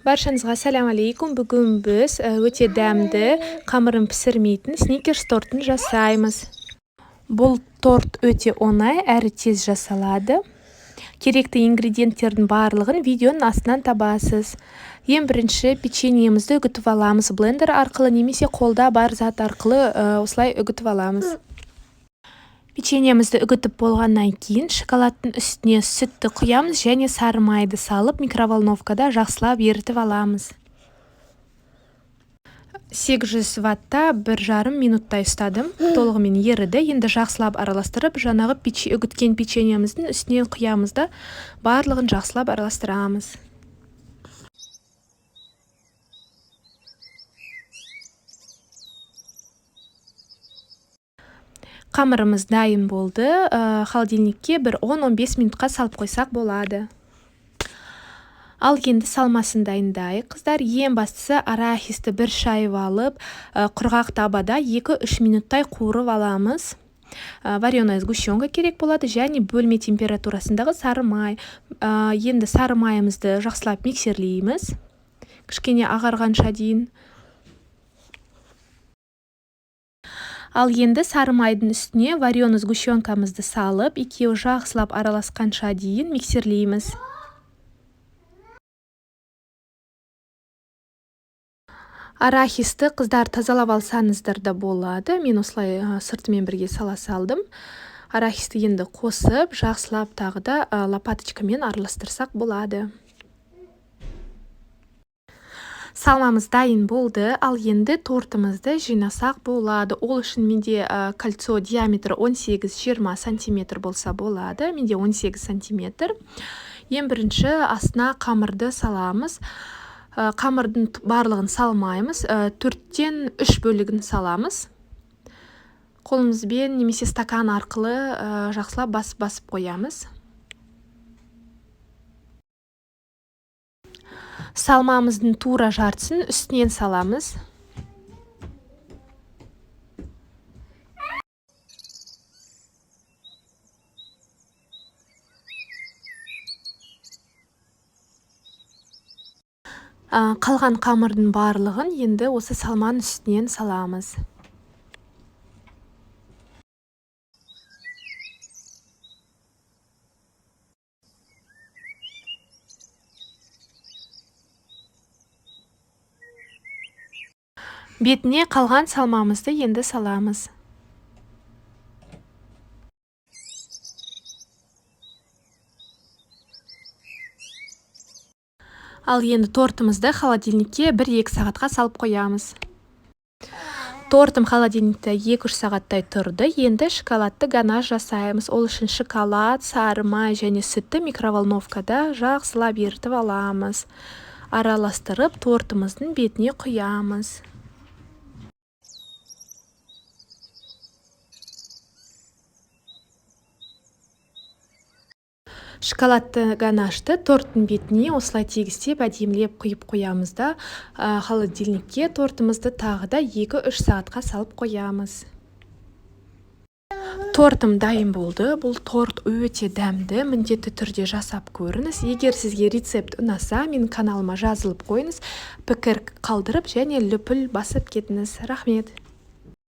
Баршаңызға сәлем алейкум! Бүгін біз өте дәмді, қамырын пісірмейтін сникерс тортын жасаймыз. Бұл торт өте оңай әрі тез жасалады. Керекті ингредиенттердің барлығын видеоның астынан табасыз. Ең бірінші печеньемізді үгітіп аламыз блендер арқылы немесе қолда бар зат арқылы, осылай үгітіп аламыз. Печеньемізді үгітіп болғаннан кейін шоколадтың үстіне сүтті құямыз және сары майды салып, микроволновкада жақсылап ерітіп аламыз. 800 ватта 1,5 минуттай ұстадым, толығымен еріді. Енді жақсылап араластырып, жаңағы үгіткен печеньеміздің үстінен құямыз да, барлығын жақсылап араластырамыз. Қамырымыз дайын болды. Холодильникке бір 10-15 минутқа салып қойсақ болады. Ал енді салмасын дайындайық, қыздар. Ең бастысы, арахисті бір шайып алып, құрғақ табада 2-3 минуттай қуырып аламыз. Вареная сгущенка керек болады және бөлме температурасындағы сары май. Енді сары майымызды жақсылап миксерлейміз кішкене ағарғанша дейін. Ал енді сары майдың үстіне вареный сгущенкамызды салып, екеуі жақсылап араласқанша дейін миксерлейміз. Арахисті, қыздар, тазалап алсаңыздар да болады. Мен осылай сыртымен бірге сала салдым. Арахисті енді қосып, жақсылап тағы да лопаточкамен араластырсақ болады. Салмамыз дайын болды. Ал енді тортымызды жинасақ болады. Ол үшін менде кольцо диаметрі 18-20 сантиметр болса болады. Менде 18 сантиметр. Ең бірінші астына қамырды саламыз. Қамырдың барлығын салмаймыз, төрттен үш бөлігін саламыз. Қолымызбен немесе стакан арқылы жақсылап басып-басып қоямыз. Салмамыздың тура жартысын үстінен саламыз. Қалған қамырдың барлығын енді осы салманың үстінен саламыз. Бетіне қалған салмамызды енді саламыз. Ал енді тортымызды холодильникке 1-2 сағатқа салып қоямыз. Тортым холодильникте 2-3 сағаттай тұрды. Енді шоколадты ганаш жасаймыз. Ол үшін шоколад, сары май және сүтті микроволновкада жақсылап ерітіп аламыз. Араластырып, тортымыздың бетіне құямыз. Шоколадты ганашты торттың бетіне осылай тегістеп, әдемілеп құйып қоямыз да, холодильникке тортымызды тағы да 2-3 сағатқа салып қоямыз. Тортым дайын болды. Бұл торт өте дәмді, міндетті түрде жасап көріңіз. Егер сізге рецепт ұнаса, менің каналыма жазылып қойыңыз, пікір қалдырып және лүпіл басып кетіңіз. Рахмет!